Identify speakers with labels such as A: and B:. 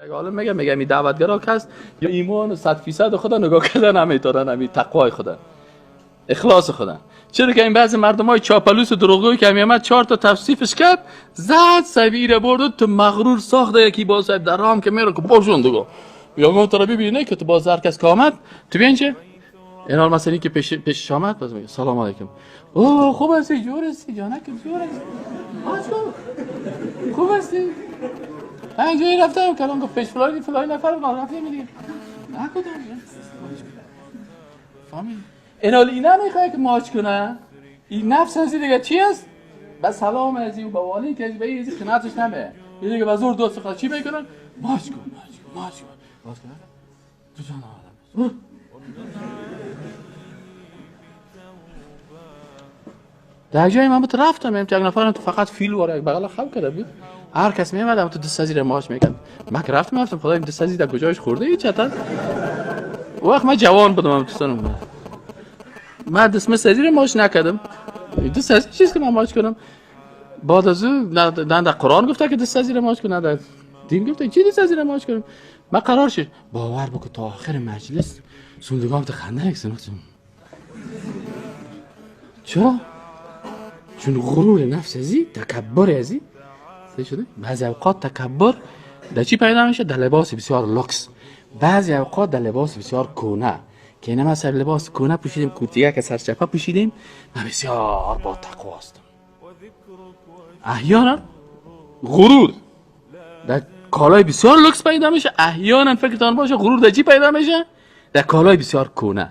A: عالم میگه می دعوتگرا کس یا ایمان 100% خدا نگاه کردن نمیتونن، همین تقوای خدا، اخلاص خدا. چرا که این بعضی مردم های چاپلوس و دروغگوی که میامد 4 تا تفسیفش کرد، زد سبیره برد تو مغرور ساخته. یکی باز در رام که میره که باشون دیگه یا گفت تو رو ببینه که تو باز هر کس که آمد تو بیا اینجا. این مثلا که پیش آمد باز میگه سلام علیکم، اوه خوب هستی، جور هستی جانک، جور هستی، خوب هستی. من جایی رفتم کلام گفت پیش فلانی فلانی نفر رفتیم دیگه. نکدام فهمید اینال اینا میخواد که ماچ کنه. این نفس از دیگه چی است؟ به سلام از این و به والی که از به این قناعتش نمیه. این دیگه به زور دوست خود چی میکنن؟ ماچ کن ماچ کن ماچ کن باز کن تو جان آدم. در جای من بود رفتم یک نفرم تو فقط فیل واره یک بغل خم کرده بود، هر کس میامد تو دست زیر ماچ میکرد. من که رفتم خدای دست زیر در کجایش خورده این چطور. وقت من جوان بودم، من تو سنم من دست زیر ماچ نکردم. دست از چیز که من ماچ کنم بعد از او نه در قرآن گفته که دست زیر ماچ کن، نه در دین گفته چی دست زیر ماچ کنم. من قرار شد باور بکن تا آخر مجلس سوندگام تو خنده نکسن. چرا؟ چون غرور نفس ازی، تکبر ازی شده. بعضی اوقات تکبر در چی پیدا میشه؟ در لباس بسیار لوکس، بعضی اوقات در لباس بسیار کهنه که اینا مثلا لباس کهنه پوشیدیم، کوتیه که سرچپه پوشیدیم، من بسیار با تقوا هستم. احیانا غرور در کالای بسیار لوکس پیدا میشه، احیانا فکرتان باشه غرور در چی پیدا میشه؟ در کالای بسیار کهنه.